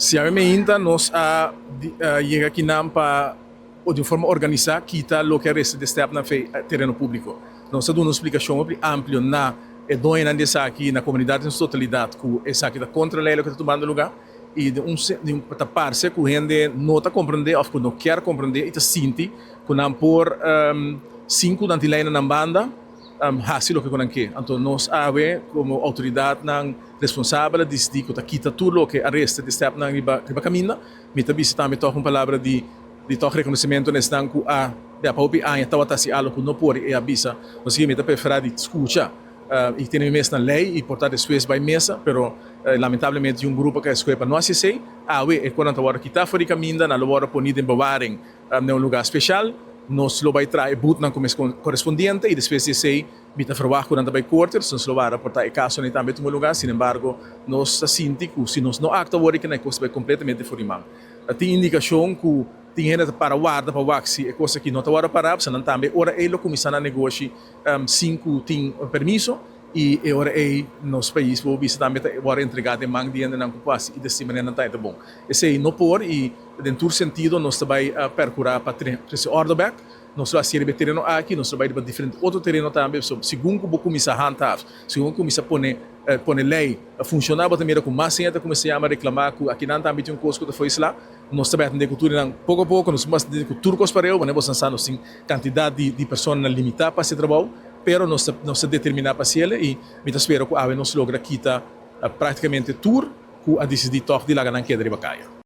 Si awe meinta nos a yega akinan pa di un forma organisá kita loke a resta di e stèpnan fe tereno públiko. Nos a duna un splikashon hopi amplio na e doñonan di esaki, na komunidat den su totalidat ku esaki ta kontra lei loke ta tumando lugá i di un ta parse ku hende no ta komprendé òf ku no kier komprendé i ta sinti ku nan por sin ku nan tin lei na nan banda hasi loke ku nan ke. Anto nos awe komo outoridatnan responsabel a disidí ku ta kita tur loke a resta di stèpnan riba riba kaminda. Mi ta bisa tambe tòg un palabra di di tòg rekonosementu na esnan ku a bia pa hopi aña tabata hasi algu ku no por i a bisa nos ke mi ta preferá di skucha i tene mi mes na lei i por ta despues bai mesa, pero lamentablemente tin un grupo ku a eskohe pa no hasi esei. Awe e konan ta wòrdu kitá for di kaminda, nan lo wòrdu poní den bewaring na un lugá speshal. Nos lo bai traha e butnan ku mes korespondiente i despues di esei mi ta ferwagt ku nan ta bai korte, dus nos lo wara por ta e kasonan ei tambe tuma lugá. Sinembargo, nos ta sinti ku si nos no aktua awor e kos ta bai kompletamente for di man. Tin indikashon ku tin hende ta para warda pa wak si e kos aki no ta wòrdu pará, pasobra nan tambe ora ei lo kuminsá nan negoshi sin ku tin permiso i e ora ei nos pais bo bisa tambe ta wòrdu entregá den man di hendenan ku por hasi i desti manera nan ta e ta bon. Esei no por i den tur sentido nos ta bai perkurá pa trese òrdu bèk. Nos lo hasi riba e tereno aki, nos lo bai riba diferente otro tereno tambe, pasobra segun ku bo kuminsá handhaaf, segun ku kuminsá pone pone lei funshoná bo ta mira ku mas hende ta kuminsá yama reklamá ku akinan tambe tin un kos ku ta fo'i sla. Nos ta bai atendé ku tur esnan poko a poko, nos no por atendé ku tur kos pareu, manera boso sa nos tin kantidat di di personanan limitá pa hasi e trabou, pero nos ta nos ta determiná pa hasiel i mi ta spera ku awe nos logra kita práktikamente tur ku a disidí tòg di laga nan keda riba kaya.